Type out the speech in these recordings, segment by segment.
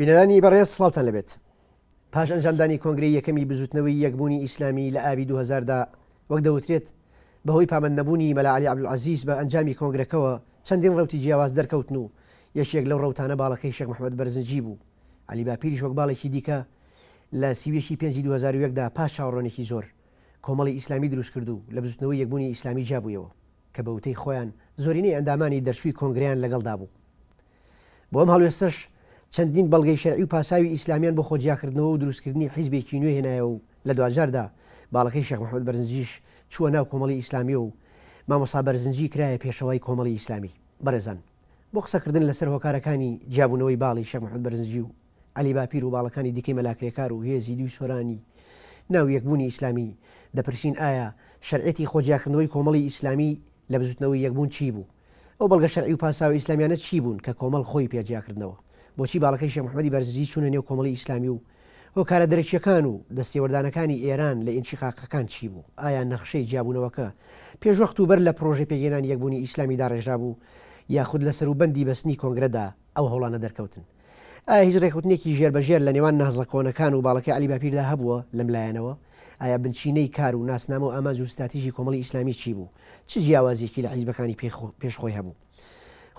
بینەرانی بەڕێز سڵاوتان لەبێت. پاش ئەنجامدانی کۆنگرەی یەکەمی بزوتنەوەی یەکبوونی ئیسلامی لە ئابی 2000 دا وەک دەوترێت بەهۆی پابەندنەبوونی مەلا عەلی عەبدولعەزیز بە ئەنجامی کۆنگرەکەوە چەندین ڕەوتی جیاواز دەرکەوتن و یەکێک لەو ڕەوتانە باڵەکەی شێخ محمد بەرزنجی بوو عەلی باپیریش وەک باڵێکی دیکە لە 31 ی پێنجی 2001 دا پاش چاوەڕوانێکی زۆر کۆمەڵی ئیسلامی دروستکرد و لە بزوتنەوەی یەکبوونی ئیسلامی جیابوویەوە کە بە وتەی خۆیان زۆرینەی ئەندامانی دەرچووی کۆنگرەیان لەگەڵدا بوو. بۆ ئەم هەڵوێستەش چەندین بەڵگەی شەرعی و پاساوی ئیسلامیان بۆ خۆجیاکردنەوە و دروستکردنی حیزبێکی نوێ هێنایەوە و لە دواجاردا باڵەکەی شێخ محمد بەرزنجیش چووە ناو کۆمەڵی ئیسلامیەوە و مامۆستا بەرزنجی کرایە پێشەوای کۆمەڵی ئیسلامی. بەڕێزان بۆ قسەکردن لەسەر هۆکارەکانی جیابوونەوەی باڵی شێخ محمد بەرزنجی و عەلی باپیر و باڵەکانی دیکەی مەلا کرێکار و هێزی دووی سۆرانی ناو یەکبوونی ئیسلامی، دەپرسین ئایا شەرعیەتی خۆجیاکردنەوەی کۆمەڵی ئیسلامی لە بزوتنەوەی یەکبوون چی بوو؟ ئەو بەڵگە شەرعی و پاساوە ئیسلامیانە چی بوون کە کۆمەڵ خۆی پێ جیاکردنەوە؟ بۆچی باڵەکەی شێخ محمدی بەرزنجی چوونە نێو کۆمەڵی ئیسلامی و هۆکارە دەرەکییەکان و دەستێوەردانەکانی ئێران لە ئینشیقاقەکان چی بوو؟ ئایا نەخشەی جیابوونەوەکە پێشوەخت و بەر لە پڕۆژەی پێکهێنانی یەکبوونی ئیسلامی داڕێژرابوو یاخود لە سەروبەندی بەستنی کۆنگرەدا ئەو هەوڵانە دەرکەوتن؟ ئایا هیچ ڕێکەوتنێکی ژێر بە ژێر لە نێوان نەهزە کۆنەکان و باڵەکەی عەلی باپیردا هەبووە لەم لایەنەوە؟ ئایا بنچینەی کار و ناسنامە و ئامانج و ستراتیژی کۆمەڵی ئیسلامی چی بوو؟ چ جیاوازییەکی لە حیزبەکانی پێش خۆی هەبوو؟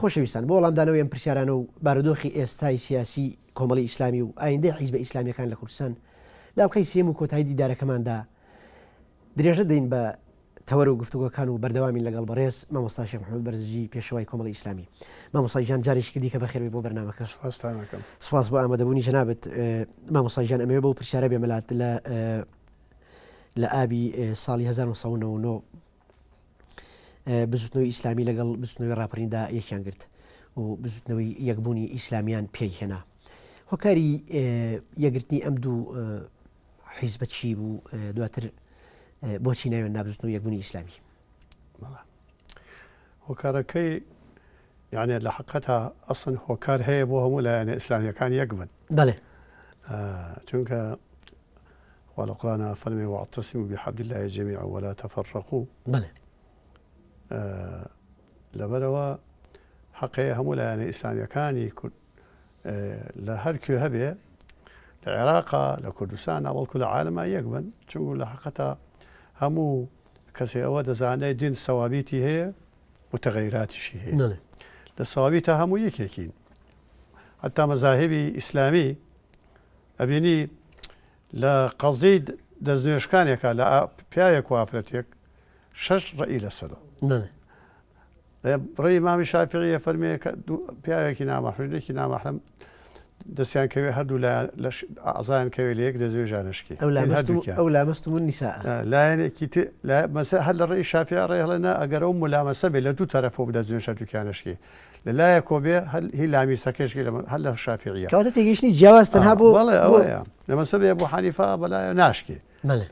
خۆشەویستان بۆ وەڵامدانەوەی ئەم پرسیارانە و بارودۆخی ئێستای سیاسی کۆمەڵی ئیسلامی و ئایندەی حیزبە ئیسلامییەکان لە کوردستان لە ئەڵقەی سێیەم و کۆتایی دیدارەکەماندا درێژە دەین بە تەوەر و گفتوگۆکان و بەردەوامین لەگەڵ بەڕێز مامۆستا شێخ محمد بەرزنجی پێشەوای کۆمەڵی ئیسلامی. مامۆستا گیان جارێکی دیکە بەخێربێی بۆ بەرنامەکە. سوپاستان ئەکەم. سوپاس بۆ ئامادەبوونی جەنابت. مامۆستا گیان ئەمەوێ بەو پرسیارە بێمە لات لە لە ئابی ساڵی 1999 بزوتنەوەی ئیسلامی لەگەڵ بزوتنەوەی ڕاپەڕیندا یەکیان گرت و بزوتنەوەی یەکبوونی ئیسلامیان پێکهێنا. هۆکاری یەکگرتنی ئەم دوو حیزبە چی بوو دواتر بۆچی ناویان نابزوتنەوە یەکبوونی ئیسلامی؟ هۆکارەکەی یانێ لە حقەتا ئەسن هۆکار هەیە بۆ هەموو لایەنە ئیسلامیەکان یەک بن بەڵێ چونکە خوا لە قورآن فەرمی واعتصموا بحبل الله جميعا ولا تفرقوا بەڵێ لەبەرەوە حەقەیە هەموو لایەنە ئیسلامیەکانی کورد لە هەر کوێ هەبێ لە عێراقا لە کوردستانە بەڵکو لە عالەما یەک بن چونکو لە حقەتا هەموو کەسێ ئەوە دەزانێت دین سەوابیتی هەیە و تەغەیراتیشی هەیە لە سەوابیتا هەموو یەکێکین حتا مەزاهبی ئیسلامی ئەبینی لە قەزیی دەستنوێژکانێکا لە پیاوێک و ئافرەتێک شەش ڕەئی لەسەرە. ڕێی ئیمامی شافعی ئەفەرمێ کە پیاوێکی نامەحرەم ژنێکی نامەحرەم دەستیان کەوێ هەردوو ئازایان کەوێ لە یەک دەستنوێژیان نەشکێ ئەو لامەستم ئەو لامەستم النساء لایەنێکی تر مەسە هەر لە ڕێی شافعی ڕێ هەڵێ نا ئەگەر ئەو ملامەسە بێ لە دوو تەرەفەوە دەستنوێژ هەردووکیان نەشکێ لە لایەکەوە بێ هەر هی لامیسەکەش هەر لە شافعیە. کەواتە تێگەیشتنی جیاواز تەنها بۆ بەڵێ ئەوەیە لە مەسەبی ئەبوو حەنیفە بەلایە ناشکێ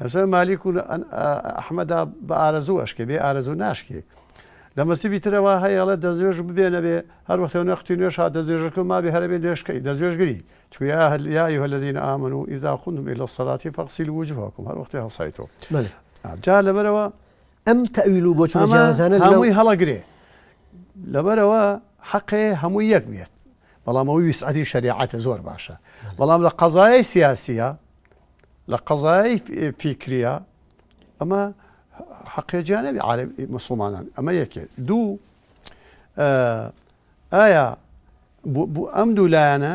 لەسەر مالیک و ئەحمەدا بە ئارەزوو ئەشکێ بێ ئارەزوو ناشکێ لە مەسیبی ترەوە هەیە ئەڵێ دەستنوێژ ببێ نەبێ هەر وەختێ نەختی نوێژ هات دەستنوێژەکە مابێ هەرەبێ نوێژکەی دەستنوێژگری چو یا یا أيها الذين آمنوا إذا قمتم إلى الصلاة فاغسلوا وجوهكم هەر وەختێ هەڵسایتەوە جا لەبەرەوە ئەم تەئویل و بۆچوونە جیاوازانە لەناو. هەمووی هەڵەگرێ لەبەرئەوە حەقێ هەمووی یەک بێت بەڵام ئەوەی ویسعەتی شەریعەتە زۆر باشە بەڵام لە قەزایای سیاسیە لە قەزایای فیکریە ئەمە حەقێ جیانەبی عالم مسلمانان ئەمە یەکێ دوو ئایا ئەم دوو لایەنە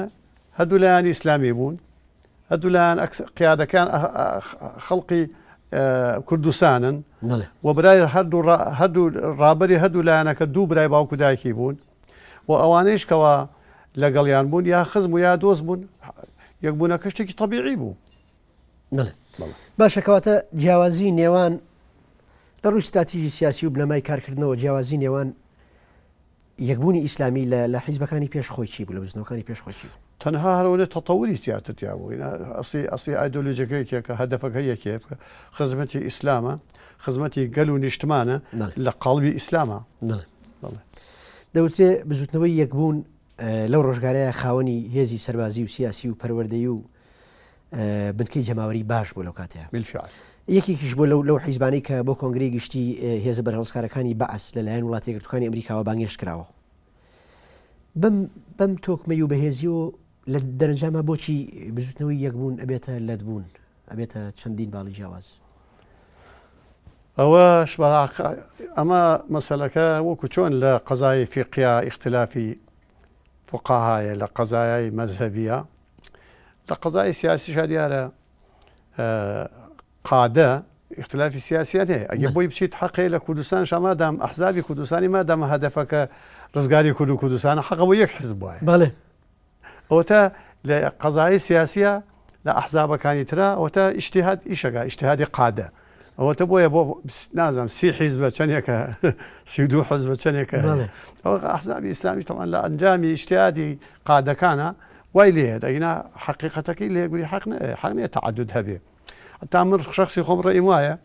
هەردوو لایەنی ئیسلامی بوون هەردوو لایەن قیادەکان خەڵقی کوردستانن و برای هەردوو هەردوو ڕابەری هەردوو لایەنەکە دوو برای باوک و دایکی بوون و ئەوانەیش کەوا لەگەڵیان بوون یا خزم و یا دۆست بوون یەکبوونەکە شتێکی تەبیعی بوو. باشە کەواتە جیاوازی نێوان لە ڕووی ستراتیژی سیاسی و بنەمای کارکردنەوە جیاوازی نێوان یەکبوونی ئیسلامی لە لە حیزبەکانی پێش خۆی چی بوو؟ لە بزوتنەوەکانی پێش خۆی چی بوو؟ تەنها هەر ئەوەندە تەتەوری زیاتر تیا بوو. ئینا ئەسڵی ئەسڵی ئایدۆلۆژیەکە یەکێکە، هەدەفەکە یەکێکە، خزمەتی ئیسلامە، خزمەتی گەل و نیشتمانە بەڵێ. لە قاڵبی ئیسلامە. بەڵێ. بەڵێ. دەوترێ بزوتنەوەی یەکبوون لەو ڕۆژگارەیە خاوەنی هێزی سەربازی و سیاسی و پەروەردەیی و بنکەی جەماوەری باش بوو لەو کاتەیە. بالفعل. یەکێکیش بووە لەو لەو حیزبانەی کە بۆ کۆنگرەی گشتی هێزە بەرهەڵستکارەکانی بەعس لە لایەن وڵاتە یەکگرتووەکانی ئەمریکاوە بانگهێشت کراوە. بەم بەم تۆکمەی و بەهێزیەوە لە دەرەنجاما بۆچی بزوتنەوەی یەکبوون ئەبێتە لەتبوون، ئەبێتە چەندین باڵی جیاواز؟ ئەوەش ئەمە مەسەلەکە وەکو چۆن لە قەزای فیقیا ئیختلافی فقەهایە لە قەزایای مەزهەبیە لە قەزای سیاسیشا دیارە قادە ئیختلافی سیاسیان هەیە ئەگەر بۆی بچیت حەقەیە لە کوردستان شامادام ئەحزابی کوردستانی مادام هەدەفەکە ڕزگاری کورد و کوردستانە حەقە بۆ یەک حزب وایە بەڵێ ئەوەتە لە قەزایی سیاسیە لە ئەحزابەکانی ترا ئەوەتە ئیجتیهاد ئیشەکە ئیجتیهادی قادە ئەوەتە بۆیە بۆ نازانم سی حیزبە چەندێکە 32 حزبە چەندێکە ئەوە ئەحزابی ئیسلامی تەوان لە ئەنجامی ئیجتیهادی قادەکانە وای لێ دەگینا حقیقەتەکەی لێگوری حەق حەق نییە تەعەدود هەبێ تا من شخصی خۆم ڕێیم وایە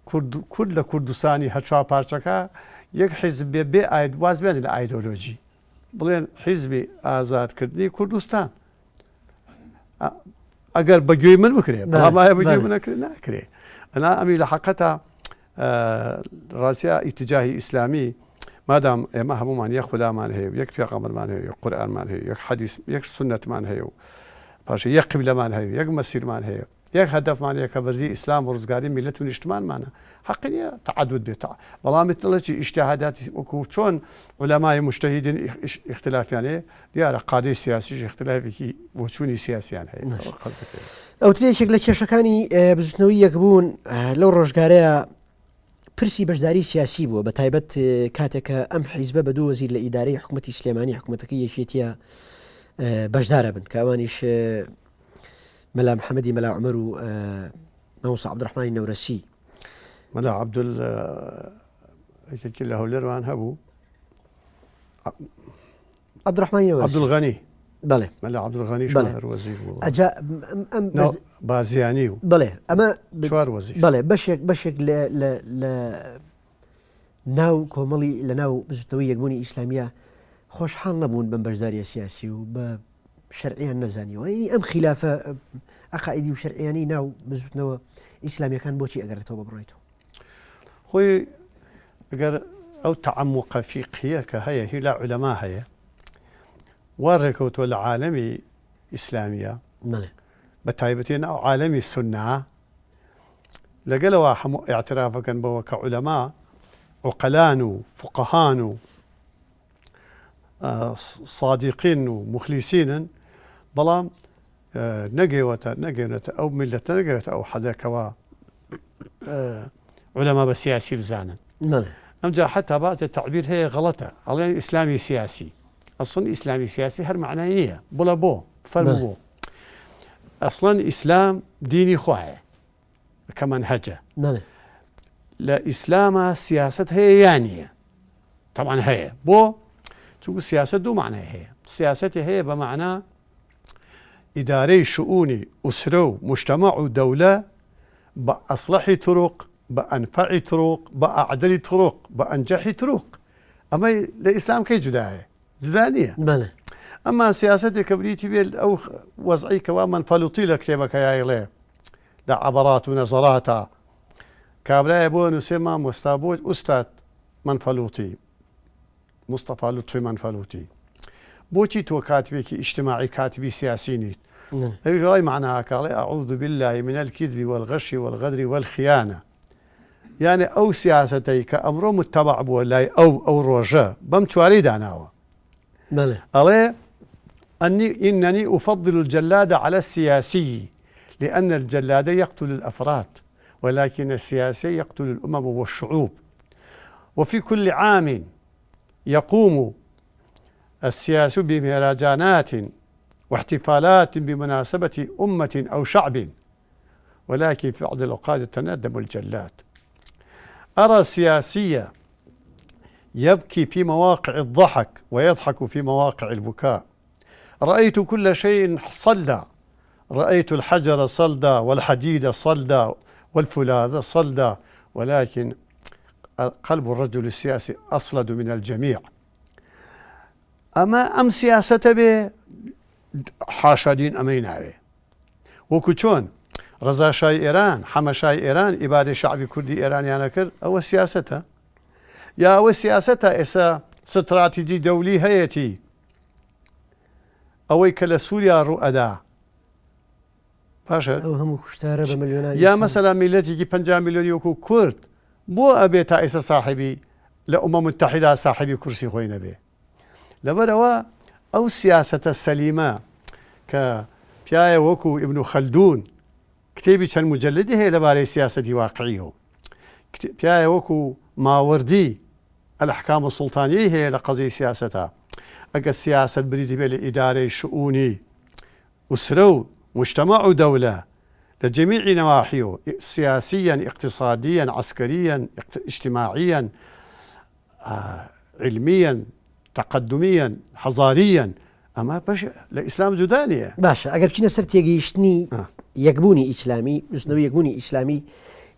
کورد کورد لە کوردستانی هەر پارچەکە یەک حیزب بێ بێ ئاید واز بێنە لە ئایدۆلۆژی بڵێن حیزبی ئازادکردنی کوردستان ئەگەر بە گوێی من بکرێ بەڵام ئایا بە گوێی من نەکرێ ناکرێ ئەنا ئەمی لە حەقەتا ڕاستیا ئیتجاهی ئیسلامی مادام ئێمە هەمومان یەک خودامان هەیە و یەک پێغەمبەرمان هەیە یەک قورئانمان هەیە یەک حەدیث یەک سوننەتمان هەیە و پاشە یەک قیبلەمان هەیە یەک مەسیرمان هەیە یەک هەدەفمان هەیە کە بەرزی ئیسلام و ڕزگاری میللەت و نیشتمانمانە. حەقی نییە تەعەدود بێت. بەڵام دڵێ چی ئیجتیهاداتی وەکو چۆن عولەمای موجتەهیدین ئیختلافیان هەیە، دیارە قادەی سیاسیش ئیختلافێکی بۆچوونی سیاسیان هەیە. ئەوترێ یەکێک لە کێشەکانی بزوتنەوەی یەکبوون لەو ڕۆژگارەیە پرسی بەشداری سیاسی بووە بە تایبەت کاتێک کە ئەم حیزبە بە دوو وەزیر لە ئیدارەی حکوومەتی سلێمانی حکوومەتەکەی یەکێتیە بەشدارە بن کە ئەوانیش مەلا محەممەدی مەلا عومەر و مامۆستا عەبدولڕەحمانی نەورەسی. مەلا عەبدول یەکێکی لە هەولێرمان هەبوو عەبدولڕەحمانی نەورەسی عەبدولغەنی بەڵێ مەلا عەبدولغەنیش بەڵێ. هەر وەزیر بوو ئەجا ئەم ناو بازیانی و بەڵێ ئەمە چوار وەزیر بەڵێ بەشێک بەشێک لە لە لە ناو کۆمەڵی لە ناو بزوتنەوەی یەکبوونی ئیسلامیە خۆشحاڵ نەبوون بەم بەشداریە سیاسی و بە شەرعیان نەزانیوە یعنی ئەم خلافە عقائدی و شەرعیانەی ناو بزوتنەوە ئیسلامیەکان بۆچی ئەگەڕێتەوە بە بڕای تۆ؟ خۆی ئەگەر ئەو تەعەموقە فیقهیە کە هەیە هی لا عولەما هەیە وا ڕێکەوتووە لە عالەمی ئیسلامیە بە تایبەتی ناو عالەمی سوننا لەگەلەوە هەموو ئاعترافەکەن بەوە کە عولەما عقلان و فقهان و سادیقین و موخلیسینن بەڵام نەگەیوەتە نەگەێنێتە ئەو میلەتە نەگەێتە ئەو حەدەکەوە عولەما بە سیاسی بزانن ئەمجا حتا بازێ تعبیر هەیە غەڵەتە ئەڵێن ئیسلامی سیاسی ئەسڵن ئیسلامی سیاسی هەر معنای نییە بڵە بۆ فەرموو بۆ ئەسڵەن ئیسلام دینی خوایە کە مەنهەجە لە ئیسلامە سیاست هەیە یان نییە تەبعەن هەیە بۆ چونکو سیاست دوو معنای هەیە سیاسەتی هەیە بە معنا ئیدارەی شؤونی ئوسرە و مجتمع و دەولە بە ئەسڵحی طرق بە ئەنفعی طرق بە ئەعدلی طرق بە ئەنجەحی طرق ئەمە لە ئیسلام کەی جودایە جودا نییە بەڵێ ئەما سیاسەتێک کە بریتی بێت ئەو وەزعی کەوا مەنفەلوتی لە کتێبەکە یایڵێ لە عەبەرات و نەزەراتە کابرایە بۆ نووسێ مامۆستا بۆ ئوستاد مەنفەلوتی مستەفا لوتفی مەنفەلوتی بۆچی تۆ کاتبێکی ئیجتماعی کاتبی سیاسی نیت ئەویش وای مەعنا ئەکا ئەڵێ اعوذ باللە من الکذب والغش والغدر والخیانە یانێ ئەو سیاسەتەی کە ئەمڕۆ متەبع بووە لای ئەو ئەو ڕۆژە بەم چوارەی داناوە ئەڵێ أني إنني أفضل الجلاد على السياسي لأن الجلاد يقتل الأفراد ولكن السياسي يقتل الأمم والشعوب وفي كل عام يقوم السياسي بمهرجانات واحتفالات بمناسبة أمة أو شعب ولكن في بعض الأوقات يتندم الجلاد أرى السياسية يبكي في مواقع الضحك ويضحك في مواقع البكاء رأيت كل شيء صلى رأيت الحجر صلدا والحديد صلدا والفولاذ صلدا ولكن قلب الرجل السياسي أصلد من الجميع ئەمە ئەم سیاسەتە بێ حاشا دین ئەمەی ناوێ وەکو چۆن ڕەزا شای ئێران حەمە شای ئێران ئیبادەی شەعبی کوردی ئێرانیانە کرد ئەوە سیاسەتە یا ئەوە سیاسەتە ئێستا ستراتیجی دەولی هەیەتی. ئەوەی کە لە سووریا ڕوو ئەدا باشە ئەو هەموو کوشتارە بە ملیۆنان یا مەسەلا میلەتێکی 50 میلیۆنی وەکو کورد بۆ ئەبێ تا ئێستا ساحێبی لە ئومە متحدا ساحێبی کورسی خۆی نەبێ لەبەرئەوە ئەو سیاسەتە سەلیمە کە پیاوێ وەکو ئیبن خەلدون کتێبی چەند موجەلدی هەیە لەبارەی سیاسەتی واقعیەوە، پیاوێ وەکو ماوەردی الاحکام السلطانیەی هەیە لە قەزیەی سیاسەتا، ئەگەر سیاسەت بریتی بێت لە ئیدارەی شئونی ئوسرە و موجتەمەع و دەولە لە جەمیعی نەواحی و سیاسیەن، ئیقتسادیەن، عەسکەریەن، ئیجتماعیەن، عیلمیەن، تەقەدومیەن، حەزاریەن، ئەمە بەش لە ئیسلام جودا نییە. باشە ئەگەر بچینە سەر تێگەیشتنی یەکبوونی ئیسلامی، بزوتنەوەی یەکبوونی ئیسلامی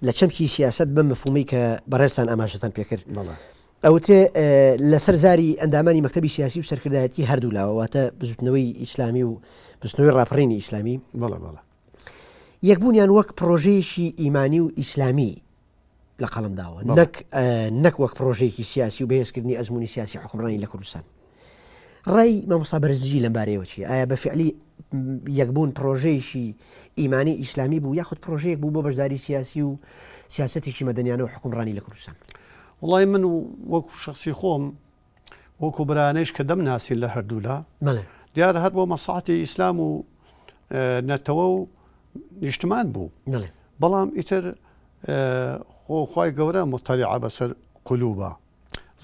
لە چەمکی سیاسەت بەم مەفهومەی کە بەڕێزتان ئاماژەتان پێکرد، ئەوترێ لەسەر زاری ئەندامانی مەکتەبی سیاسی و سەرکردایەتی هەردوو لاوە، واتە بزوتنەوەی ئیسلامی و بزوتنەوەی ڕاپەڕینی ئیسلامی، یەکبوونیان وەک پڕۆژەیەکی ئیمانی و ئیسلامی لە قەڵەم داوە نەک نەک وەک پرۆژەیەکی سیاسی و بەهێزکردنی ئەزمموی سیاسی حکومڕانی لە کوردستان ڕای مامۆستا بەرزجی لەم بارەیەوە چی ئایا بە فعلی یەکبوون پرۆژەیەکی ئیمانی ئیسلامی بوو یاخود پرۆژەیەک بوو بۆ بەشداری سیاسی و سیاستێکی مەدەنیانە و حکومڕانی لە کوردستان وڵی من وەکو شخصی خۆم وەکو برانەیش کە دەم ناسین لە هەردوولا دیارە هەر بۆ مەساحەتی ئیسلام و نەتەوە و نیشتمان بوو بەڵام ئیتر خۆ خوای گەورە مطلعە بەسەر قلوبە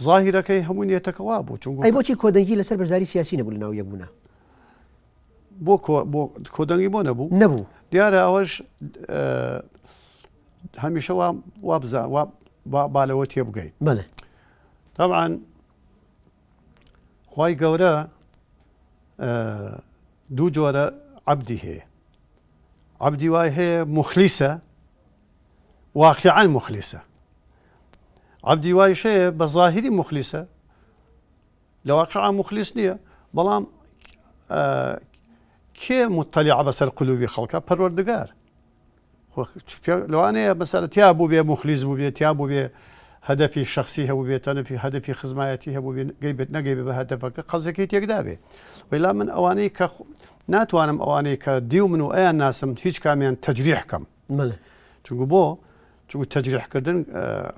ظاهرەکەی هەموو نیەتەکە وا بوو چونکو ئەی بۆچی کۆدەنگی لەسەر بەشداری سیاسی نەبوو لەناو یەکبوونا؟ بۆ بۆ کۆدەنگی بۆ نەبوو؟ نەبوو. دیارە ئەوەش هەمیشە وا وا بزا وا با لەوە تێبگەین. بەڵێ. طبعا خوای گەورە دوو جۆرە عەبدی هەیە عەبدی وای هەیە موخلیسە واقیعەن موخلیسە عەبدی وایش هەیە بە زاهیری موخلیسە لە واقعا موخلیس نییە بەڵام کێ متەلیعە بەسەر قلوبی خەڵکە پەروەردگار لەوانەیە مەسەلە تیا بووبێ موخلیس بووبێ تیا بووبێ هەدەفی شخصی هەبووبێ تەنەفی هەدەفی خزمایەتی هەبووبێ گەیبێت نەگەیبێ بە هەدەفەکە قەزەکەی تێکدابێ وەیلا من ئەوانەی کە ناتوانم ئەوانەی کە دیو من و ئەیان ناسم هیچ کامیان تەجریح کەم چونکو بۆ چونکو تەجریحکردن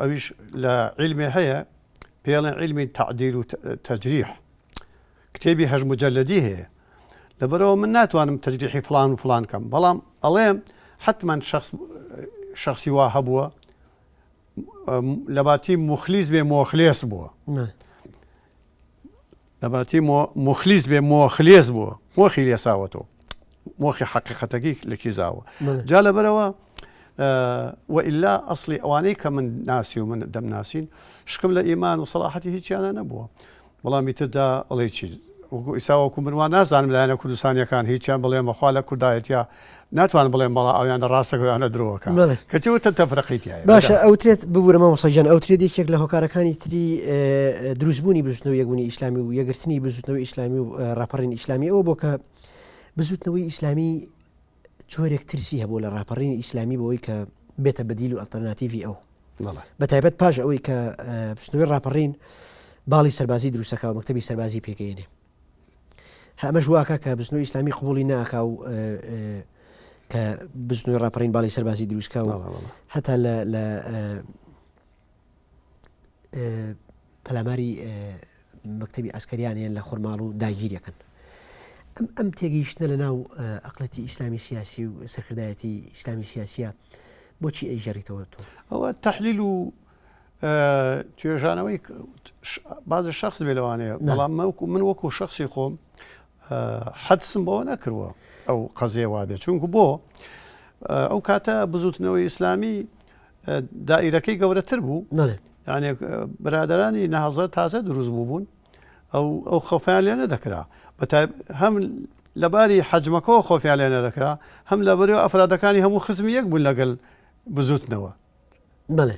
ئەویش لە عیلمێ هەیە پێڵێن عیلمی تعدیل و تەجریح کتێبی هەشت موجەلەدی هەیە لەبەرئەوە من ناتوانم تەجریحی فڵان و فڵان کەم بەڵام ئەڵێم حتمما شخص شخصی وا هەبووە لەباتی مخلیس بێ مۆخلێس بووە لەباتی مخلیس بێ مۆخلێس بووە مۆخی لێساوەتەوە مۆخی حەقیقەتەکەی لەکی زاوە جا لەبەرەوە وئیلا ئەسڵی ئەوانەی کە من ناسی و من دەمناسین شکم لە ئیمان و سەڵاحەتی هیچیانە نەبووە بەڵام ئیتر دا ئەڵێی چی؟ وەکو ئیستا وەکو من وا نازانم لایەنە کوردستانیەکان هیچیان بڵێن بەخوا لە کوردایەتیا ناتوانم بڵێم بەڵا ئەویان ڕاستەکە ئەویانە درۆکە بەڵێ. کەچی وتن تەفرەقەی تیایە باشە ئەوترێت ببورە مامۆستا گیان ئەوترێت یەکێک لە هۆکارەکانی تری دروستبوونی بزوتنەوەی یەکبوونی ئیسلامی و یەکگرتنی بزوتنەوەی ئیسلامی و ڕاپەڕینی ئیسلامی ئەوە بۆ کە بزوتنەوەی ئیسلامی جۆرێک ترسی هەبوو لە ڕاپەڕینی ئیسلامی بۆی کە بێتە بەدیل و ئەلتەرناتیڤی ئەو بە تایبەت پاش ئەوەی کە بزوتنەوەی ڕاپەڕین باڵی سەربازی دروستەکە و مەکتەبی سەربازی پێکەینێ هەمەش واکە کە بزنەوەی ئیسلامی قوبولی ناکا و کە بزنەوەی ڕاپەڕین باڵی سەربازی دروستکە و هەتا لە پەلاماری مەکتەبی عەسکەریان هێن لە خورماڵ و داگیریەکەن. ئەم ئەم تێگەیشتنە لە ناو ئەقلەتی ئیسلامی سیاسی و سەرکردایەتی ئیسلامی سیاسیە بۆچی ئەیگەڕیتەوە تۆ؟ ئەوە تەحلیل و توێژانەوەی بازی شخص بێ لەوانەیە بەڵام من وەکو شخصی خۆم حدسم بەوە نەکردووە ئەو قەزیە وابێ چونکو بۆ ئەو کاتە بزوتنەوەی ئیسلامی دائیرەکەی گەورەتر بوو یانێ برادرانی نەهزە تازە دروست بوو بوون ئەو ئەو خۆفیان لێ نەدەکرا بەتای هەم لەباری حەجمەکەەوە خۆفیان لێ نەدەکرا هەم لەبەری ئەفرادەکانی هەموو خزمی یەک بوون لەگەل بزوتنەوە. بەڵێ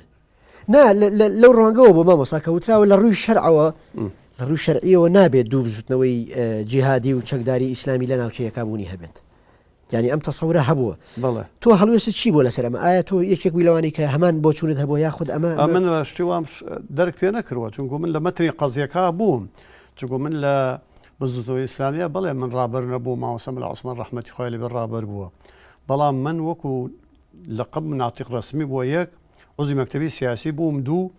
نا لەو ڕوانگەوە بۆ مامۆسا کە وتراوە لە ڕووی شەرعەوە لە ڕووی شەرعیەوە نابێت دوو بزوتنەوەی جیهادی و چەکداری ئیسلامی لە ناوچەیەکا بوونی هەبێت. یانی ئەم تەسەورە هەبووە. بەڵێ. تۆ هەڵوێستت چی بووە لەسەر ئەمە؟ ئایا تۆ یەکێک بووی لەوانەی کە هەمان بۆچوونت هەبووە یاخود ئەمە. ئەمن شتی وام دەرک پێ نەکردووە چونکو من لە مەتنی قەزیەکە بووم چونکو من لە بزوتنەوەی ئیسلامیە بەڵێ من ڕابەر نەبووم مامۆستا مەلا عوسمان ڕەحمەتی خوای لێبێ ڕابەر بووە بەڵام من وەکو لەقەب ناتیق ڕەسمی بووە یەک عوزی مەکتەبی سیاسی بووم دوو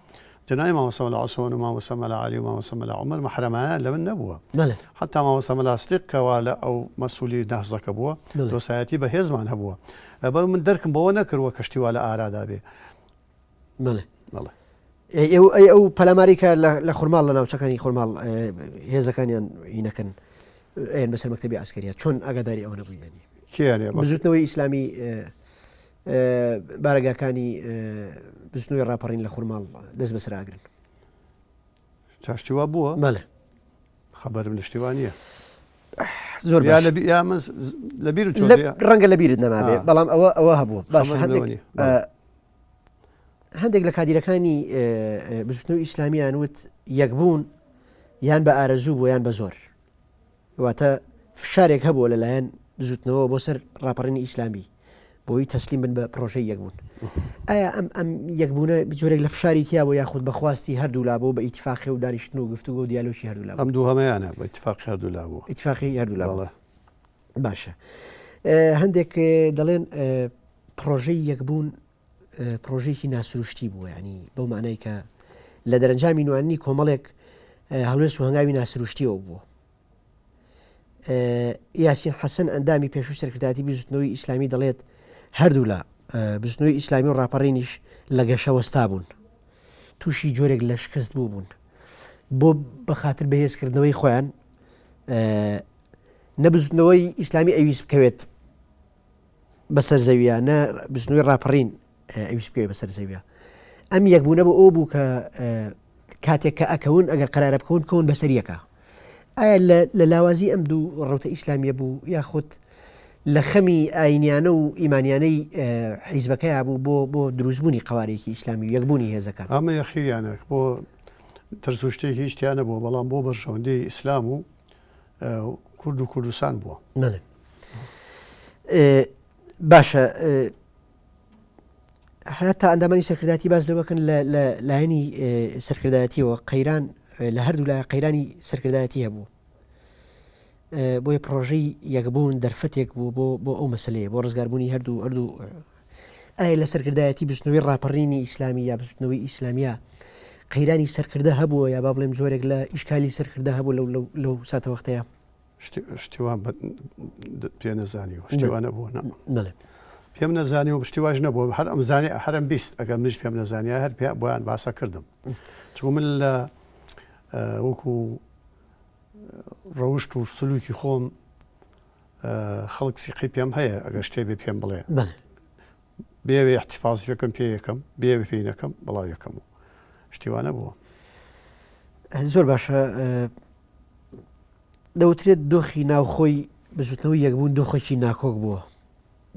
جەنابی مامۆستا مەلا عوسمان و مامۆستا مەلا عەلی و مامۆستا مەلا عومەر مەحرەمایان لە من نەبووە بەڵێ. حەتا مامۆستا مەلا سدیق کەوا لە ئەو مەسولی نەهزەکە بووە بەڵێ. دۆستایەتی بەهێزمان هەبووە لەبەر من دەرکم بەوە نەکردووە کە شتی وا لە ئارادا بێ. بەڵێ. بەڵێ. ئەی ئەو ئەی ئەو پەلاماری کە لە لە خورماڵ لە ناوچەکانی خورماڵ هێزەکانیان هینەکەن ئەیەن بەسەر مەکتەبی عەسکەریە چۆن ئاگاداری ئەوە نەبووین یانی؟ کێیان بە؟ بزوتنەوەی ئیسلامی بارەگاکانی بزوتنەوەی ڕاپەڕین لە خورماڵ دەست بەسەر ئاگرن. جا شتی وا بووە؟ بەڵێ. خەبەرم لە شتی وا نییە. زۆر یا باش. لە یا من لە بیرم چۆ لە ڕەنگە لە بیرت نەمابێ بەڵام ئەوە ئەوە هەبوو باش خەبەرم هەندێک لەوە نییە. بەڵێ. هەندێک لە کادیرەکانی بزوتنەوەی ئیسلامیان وت یەکبوون یان بە ئارەزوو بووە یان بە زۆر. واتە فشارێک هەبووە لەلایەن بزوتنەوە بۆ سەر ڕاپەڕینی ئیسلامی بۆی تەسلیم بن بە پرۆژەی یەکبوون. ئایا ئەم ئەم یەکبوونە جۆرێک لە فشاری تیا بوو یاخود بە خواستی هەردوو لا بوو بە ئیتفاقی و دانیشتن و گفتوگۆ و دیالۆکی هەردوو لا بوو؟ ئەم دووهەمەیانە بە ئیتفاقی هەردوو لا بوو. ئیتفاقی هەردوو لا بوو. بەڵێ. باشە هەندێک دەڵێن پرۆژەی یەکبوون پرۆژێکی ناسروشتی بووە ینی بەو معنای کە لە دەرەنجامی نواننی کۆمەڵێک هەڵوێست و هەنگاوی ناسروشتیەوە بووە یاسین حەسەن ئەندامی پێشوو سەرکردایەتی بزوتنەوەی ئیسلامی دەڵێت هەردوولا بزوتنەوەی ئیسلامی و ڕاپەڕینیش لە گەشە وەستا بوون تووشی جۆرێک لە شکست بوو بوون بۆ بەخاتر بەهێزکردنەوەی خۆیان نە بزوتنەوەی ئیسلامی ئەویست بکەوێت بەسەر زەویە نە بزنوی ڕاپەڕین ئەویست بکەوێت بەسەر زەویە ئەم یەکبوونە بۆ ئەو بوو کە کاتێک کە ئەکەون ئەگەر قرارە بکەون بکەون بەسەر یەکە ئایا لە لاوازی ئەم دوو ڕوتە ئیسلامیە بوو یاخود لە خەمی ئاینیانە و ئیمانیانەی حیزبەکەیا بوو بۆ بۆ دروستبوونی قوارێکی ئیسلامی و یەکبوونی هێزەکان ئەمە یەخیریانە بۆ ترس و شتێکی هیچ تیا نەبووە بەڵام بۆ بەرژەوەندی ئیسلام و کورد و کوردستان بووە. بەڵێ باشە هەتا ئەندامانی سەرکردایەتی باس لەوەکەن لە لایەنی سەرکردایەتیەوە قەیران لە هەردوو لای قەیرانی سەرکردایەتی هەبوو بۆیە پرۆژەی یەکبوون دەرفەتێک بوو بۆ بۆ ئەو مەسلەیە بۆ ڕزگاربوونی هەردوو هەردوو ئایا لە سەرکردایەتی بزوتنەوەی ڕاپەڕینی ئیسلامی یا بزوتنەوەی ئیسلامیە قەیرانی سەرکردە هەبووە یا با بڵێم جۆرێک لە ئیشکالی سەرکردە هەبوو لەو لەو لەو ساتەوەختەیە؟ شتی وا پێ نەزانیوە شتی وا نەبووە نا. بەڵێ. پێم نەزانیوە شتی واش نەبووە هەر ئەمزانی هەرم 20 ئەگەر منیش پێم نەزانیا هەر پێ بۆیان باسە کردم چونکە من لە وەکو ڕەوشت و سلوکی خۆم خەڵک سیقەی پێم هەیە ئەگەر شتێ بێ پێم بڵێ بێوێ احتفاظ پێکەم پێ یەکەم بێوێ پێی نەکەم بەڵاو یەکەم و شتی وانە بووە. زۆر باشە دەوترێت دۆخی ناوخۆی بزوتنەوەی یەکبوون دۆخێکی ناکۆک بووە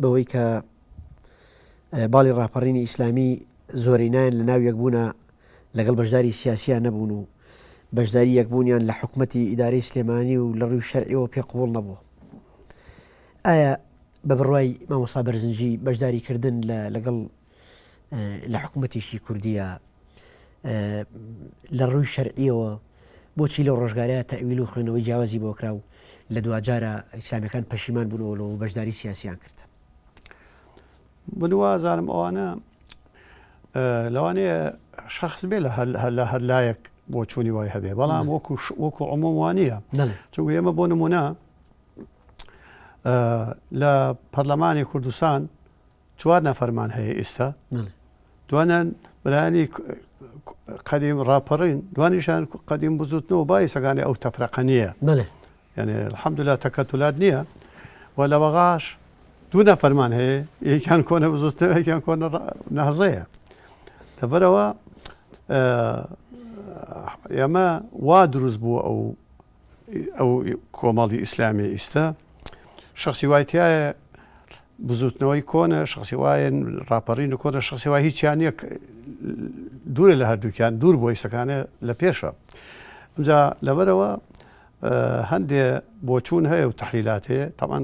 بەوەی کە باڵی ڕاپەڕینی ئیسلامی زۆرینیان لە ناو یەکبوونە لەگەڵ بەشداری سیاسیان نەبوون و بەشداری یەکبوونیان لە حکومەتی ئیدارەی سلێمانی و لە ڕووی شەرعیەوە پێ قبوڵ نەبووە. ئایا بە بڕوای مامۆستا بەرزنجی بەشداری کردن لە لەگەڵ لە حکومەتێکی کوردیە لە ڕووی شەرعیەوە بۆچی لەو ڕۆژگارە تەویل و خوێندنەوەی جیاوازی بۆ کرا و لە دواجارە ئیسلامیەکان پەشیمان بوونەوە لەوە بەشداری سیاسیان کرد؟ من وازانم ئەوانە لەوانەیە شخص بێ لە لە هەر لایەک بۆچوونی وای هەبێ بەڵام وەکو وەکو عموم وانە چونکە ئێمە بۆ نمونە لە پەرلەمانی کوردستان چوار نەفەرمان هەیە ئێستا دوانیان برایانی قەدیم ڕاپەڕین دوانیشان قەدیم بزوتنەوە بایسەکانی ئەو تەفرەقە نییە یعنی الحمدلله تەکەتولات نییە و لە بەغاش دوو نەفەرمان هەیە یەکیان کۆنە بزوتنەوە یەکیان کۆنە نەهزەیە لەبەرەوە ئێمە وا دروست بووە ئەو ئەو کۆمەڵی ئیسلامی ئیستا شخصی وای تایە بزوتنەوەی کۆنە شخصی وایە ڕاپەڕین و کۆنە شخصی وای هیچیان نییە دوورە لە هەردووکیان دوور بۆ ئیسەکانە لە پێشە ئەجا لەبەرەوە هەندێ بۆچوون هەیە و تحلیلات هەیە تاوان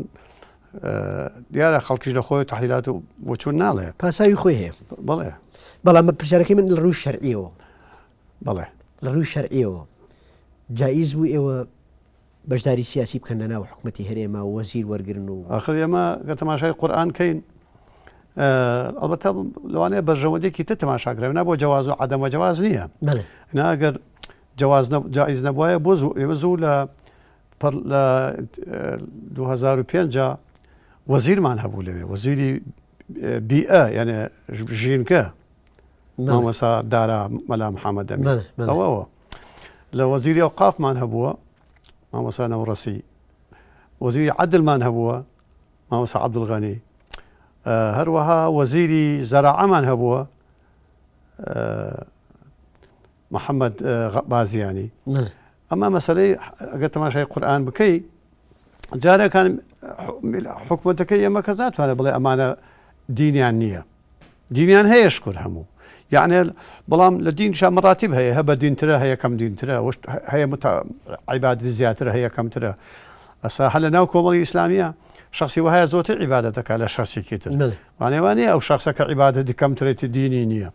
دیارە خەڵکیش لە خۆی تحلیلات و بۆچوون ناڵێ پاساوی خۆی هەیە بەڵێ بەڵام بە پرسیارەکەی من لە ڕووی شەرعیەوە بەڵێ لە ڕووی شەرعیەوە جائیز بوو ئێوە بەشداری سیاسی بکەن لە ناو حکومەتی هەرێما و وەزیر وەرگرن و. ئاخر ئێمە گەر تەماشای قورئان کەین ئەڵبەتە لەوانەیە بەرژەوەندێکی تر تەماشا کرا نا بۆ جەواز و عەدەم جەواز نییە بەڵێ نا ئەگەر جەواز جائز نەبوایە بۆ زوو ئێمە زوو لە لە 2005 وەزیرمان هەبوو لەوێ وەزیری بیئە یانێ ژینگە مامۆستا دارا مەلا محەممەد دەمی ئەوەوە لە وەزیری ئەوقافمان هەبووە مامۆستا نەوڕەسی وەزیری عەدلمان هەبووە مامۆستا عەبدولغەنی هەروەها وەزیری زەراعەمان هەبووە محەممەد بازیانی ئەمە مەسلەی ئەگەر تەماشای قورآن بکەی جارەکان حکومەتەکەی ئێمە کەس ناتوانێت بڵێ ئەمانە دینیان نییە دینیان هەیە شکر هەموو یعنی بەڵام لە دین شا مەراتیب هەیە هە بە دینترە هەیە کەم دینترە هەیە عیبادی زیاتر هەیە کەمترە ئەسا هەر لە ناو کۆمەڵی ئیسلامیە شخصی وهایە زۆرتر عیبادەت دەکات لە شخصێکی تر وانێوانەیە ئەو شخصەکە عیبادەتی کەمترێتی دینی نییە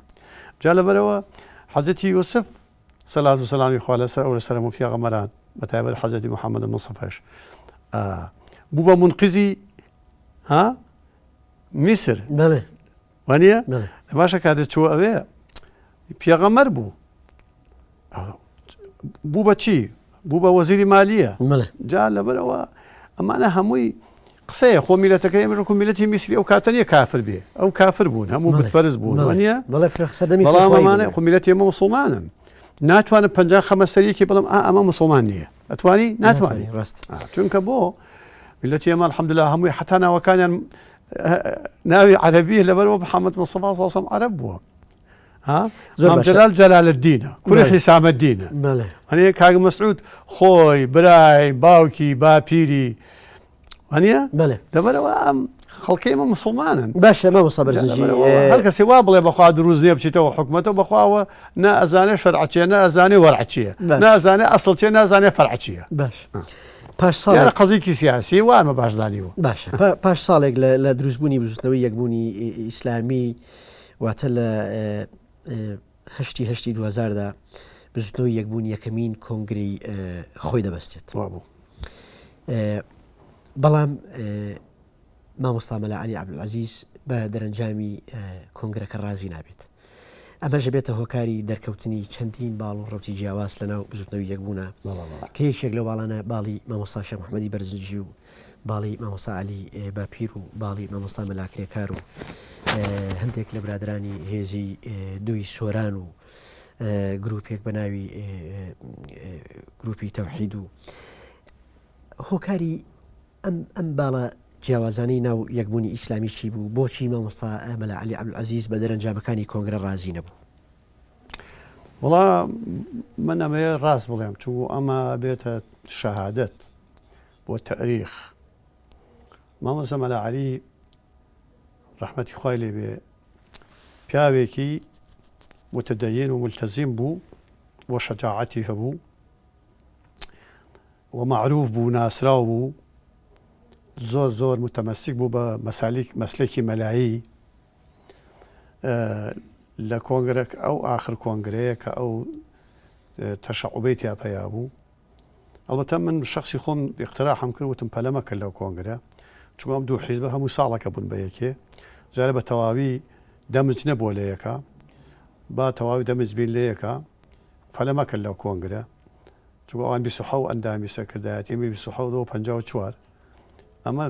جا لەبەرەوە حەزەتی یوسف سەلات و سەلامی خوا لەسەر ئەو لەسەر هەموو پێغەمبەران بە تایبەت حەزرەتی محەممەد مستەفاش بوو بە مونقیزی ها میسر بەڵێ وانە باشە کاتێ چوە ئەوێ پێغەمەر بوو بوو بە چی بوو بە وەزیری مالیە جا لەبەرەوە ئەمانە هەمووی قسەیە خۆ میلەتەکە ئێمە وەکو میلەتی میسری ئەو کاتە نیە کافر بێ ئەو کافر بوون هەموو بتپەرست بوون وانە بەڵێ فرە سەردەمی بەڵام ئەمانە خۆ میلەتی ئێمە موسڵمانن ناتوانم پەنجا خەمە سەریەکی بڵم ئا ئەمە موسڵمان نییە ئەتوانی ناتوانانی ڕاست چونکە بۆ میلەتی ئێمە الحمدلله هەمووی حتا ناوەکانیان ناوی عەرەبیە لەبەرەوە محەممەد مستەفا صلی عەرەب بووە ها زۆر جەلال جەلال الدینە کوڕی حیسام الدینە بەڵێ هەنیە کاک مەسعود خۆی برای باوکی باپیری هەنیە بەڵێ لەبەرەوە ئەم خەڵکی ئێمە مسلمانن باشە مامۆستا بەرزنجی هەر کەسێ وا بڵێ بەخوا دروست نییە بچیتەوە حکومەتەوە بەخواوە نە ئەزانێ شەرع چییە نە ئەزانێ وەرع چییە نە ئەزانێ ئەسڵ چییە نازانێ فەرع چییە باش پاش ساڵێک قەزیکی سیاسی وامە باش زانیوە باشە پاش ساڵێک لە دروستبوونی بزوتنەوەی یەکبوونی ئیسلامی واتە لە هەشتی هەشتی دوهەزاردا بزوتنەوەی یەکبوون یەکەمین کۆنگرەی خۆی دەبەستێت. وابوو. بەڵام مامۆستا مەلا عەلی عەبدولعەزیز بە دەرەنجامی کۆنگرەکە ڕازی نابێت. ئەمەش بێتە هۆکاری دەرکەوتنی چەندین باڵ و ڕەوتی جیاواز لە ناو بزوتنەوەی یەکبوونە کە یەکێک لەو باڵانە باڵی مامۆستا شێخ محەممەدی بەرزنجی و باڵی مامۆستا عەلی باپیر و باڵی مامۆستا مەلا کرێکار و هەندێک لە برادرانی هێزی دووی سۆران و گروپێک بە ناوی گروپی تەوحید و هۆکاری ئەم ئەم باڵە جیاوازانەی ناو یەکبوونی ئیسلامی چی بوو بۆچی مامۆستا مەلا عەلی عەبدولعەزیز بە دەرەنجامەکانی کۆنگرە ڕازی نەبوو؟ وەڵا من ئەمەیە ڕاست بڵێم چونکو ئەمە بێتە شەهادەت بۆ تەئریخ مامۆستا مەلا عەلی ڕەحمەتی خوای لێ بێ پیاوێکی متدەین و ملتەزیم بوو و شەجاعەتی هەبوو و مەعروف بوو ناسراو بوو زۆر زۆر متەمەسیک بوو بە مەسالیک مەسلەکی مەلایی لە کۆنگرە ئەو ئاخر کۆنگرەیە کە ئەو تەشەعوبەی تیا پەیا بوو ئەڵبەتە من شەخسی خۆم ئیقتراحم کرد وتم پەلە مەکە لەو کۆنگرە چونکە ئەم دوو حیزبە هەموو ساڵەکە بوون بە یەکێ جارە بە تەواوی دەمج نەبووە لە یەکە با تەواوی دەمج بین لە یەکە پەلە مەکە لەو کۆنگرە چونکە ئەوان 27 ئەندامی سەرکردایەتی ئێمە 27 و 54 ئەمە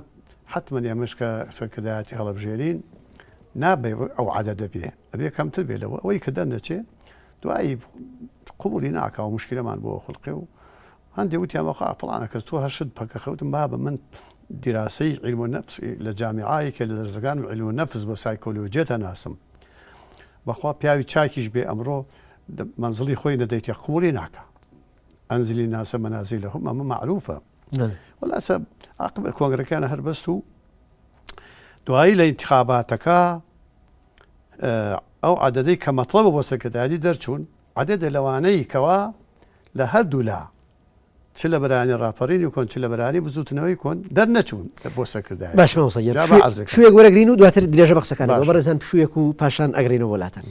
حتمما ئێمەش کە سەرکردایەتی هەڵەبژێرین نابێ ئەو عادەدە بێ ئەبێ کەمتر بێ لەوە ئەوەی کە دەرنەچێ دوایی قبوڵی ناکا و مشکلەمان بۆ خولقێ و هەندێ وتیان بەخوا فڵانە کەس تۆ هەر شت پەکە خەوتم بابە من دیراسەی علم و نفس لە جامیعایەکە لە دەرسەکانم علم و نفس بۆ سایکۆلۆژیەتە ناسم بەخوا پیاوی چاکیش بێ ئەمڕۆ منزڵی خۆی نەدەیتێ قبوڵی ناکا ئەنزلی ناسە مەنازیلهم ئەمە معروفە وەلاسە عاقبەت کۆنگرەکان هەر بەست و دوایی لە ئینتخاباتەکە ئەو عەدەدەی کە مەتڵەبە بۆ سەرکردایەتی دەرچوون، عەدەدە لەوانەی کەوا لە هەردوولا چ لە بەرانی ڕاپەڕینی کۆن چ لە بەرانی بزووتنەوەی کۆن دەرنەچوون بۆ سەرکردایەتی. باشە مامۆستا گیان، پشوویەک وەرەگرین و دواتر درێژە بە قسەکانەوە. بەڕێزان پشوویەک و پاشان ئەگەڕێینەوە بۆ لاتان.